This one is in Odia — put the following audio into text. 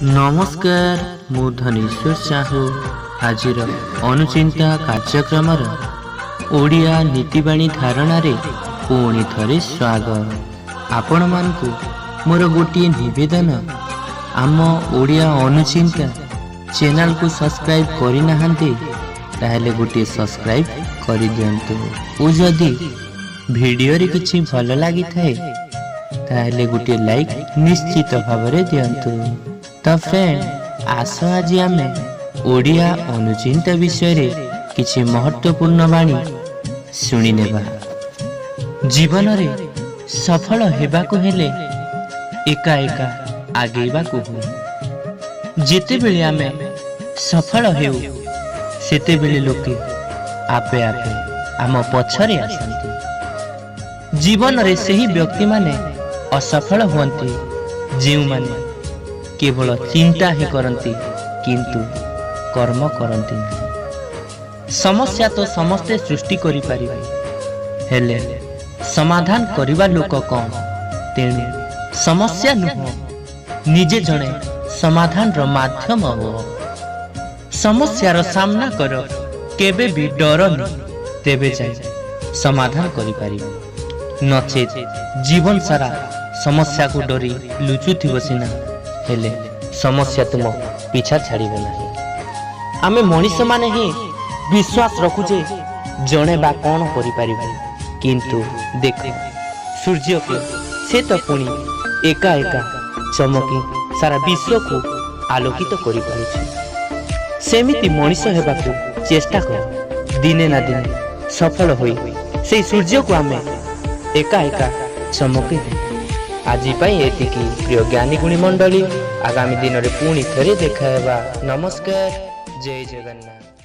ନମସ୍କାର, ମୁଁ ଧନେଶ୍ୱର ସାହୁ। ଆଜିର ଅନୁଚିନ୍ତା କାର୍ଯ୍ୟକ୍ରମର ଓଡ଼ିଆ ନୀତିବାଣୀ ଧାରଣାରେ ପୁଣି ଥରେ ସ୍ୱାଗତ। ଆପଣମାନଙ୍କୁ ମୋର ଗୋଟିଏ ନିବେଦନ, ଆମ ଓଡ଼ିଆ ଅନୁଚିନ୍ତା ଚ୍ୟାନେଲକୁ ସବସ୍କ୍ରାଇବ୍ କରିନାହାନ୍ତି, ତାହେଲେ ଗୋଟିଏ ସବସ୍କ୍ରାଇବ୍ କରିଦିଅନ୍ତୁ ଓ ଯଦି ଭିଡ଼ିଓରେ କିଛି ଭଲ ଲାଗିଥାଏ, ତାହେଲେ ଗୋଟିଏ ଲାଇକ୍ ନିଶ୍ଚିତ ଭାବରେ ଦିଅନ୍ତୁ। ତ ଫ୍ରେଣ୍ଡ, ଆସ ଆଜି ଆମେ ଓଡ଼ିଆ ଅନୁଚିନ୍ତା ବିଷୟରେ କିଛି ମହତ୍ତ୍ୱପୂର୍ଣ୍ଣ ବାଣୀ ଶୁଣିନେବା। ଜୀବନରେ ସଫଳ ହେବାକୁ ହେଲେ ଏକା ଏକା ଆଗେଇବାକୁ ହୁଏ। ଯେତେବେଳେ ଆମେ ସଫଳ ହେଉ, ସେତେବେଳେ ଲୋକେ ଆପେ ଆପେ ଆମ ପଛରେ ଆସନ୍ତି। ଜୀବନରେ ସେହି ବ୍ୟକ୍ତିମାନେ ଅସଫଳ ହୁଅନ୍ତି, ଯେଉଁମାନେ କେବଳ ଚିନ୍ତା ହିଁ କରନ୍ତି କିନ୍ତୁ କର୍ମ କରନ୍ତି ନାହିଁ। ସମସ୍ୟା ତ ସମସ୍ତେ ସୃଷ୍ଟି କରିପାରିବେ, ହେଲେ ସମାଧାନ କରିବା ଲୋକ କମ୍। ତେଣୁ ସମସ୍ୟା ନୁହଁ, ନିଜେ ଜଣେ ସମାଧାନର ମାଧ୍ୟମ ହୁଅ। ସମସ୍ୟାର ସାମ୍ନା କର, କେବେ ବି ଡରନି, ତେବେ ଯାଇ ସମାଧାନ କରିପାରିବ। ନଚେତ୍ ଜୀବନ ସାରା ସମସ୍ୟାକୁ ଡରି ଲୁଚୁଥିବ ସିନା, ହେଲେ ସମସ୍ୟା ତୁମ ପିଛା ଛାଡ଼ିବ ନାହିଁ। ଆମେ ମଣିଷମାନେ ହିଁ ବିଶ୍ୱାସ ରଖୁ ଯେ ଜଣେ ବା କ'ଣ କରିପାରିବ। କିନ୍ତୁ ଦେଖ ସୂର୍ଯ୍ୟକୁ, ସେ ତ ପୁଣି ଏକା ଏକା ଚମକି ସାରା ବିଶ୍ୱକୁ ଆଲୋକିତ କରିପାରୁଛି। ସେମିତି ମଣିଷ ହେବାକୁ ଚେଷ୍ଟା କର। ଦିନେ ନା ଦିନେ ସଫଳ ହୋଇ ସେଇ ସୂର୍ଯ୍ୟକୁ ଆମେ ଏକା ଏକା ଚମକେଇ ଦେବା। ଆଜି ପାଇଁ ଏତିକି, ପ୍ରିୟ ଜ୍ଞାନୀ ଗୁଣୀ ମଣ୍ଡଳୀ। ଆଗାମୀ ଦିନରେ ପୁଣି ଥରେ ଦେଖା ହେବା। ନମସ୍କାର, ଜୟ ଜଗନ୍ନାଥ।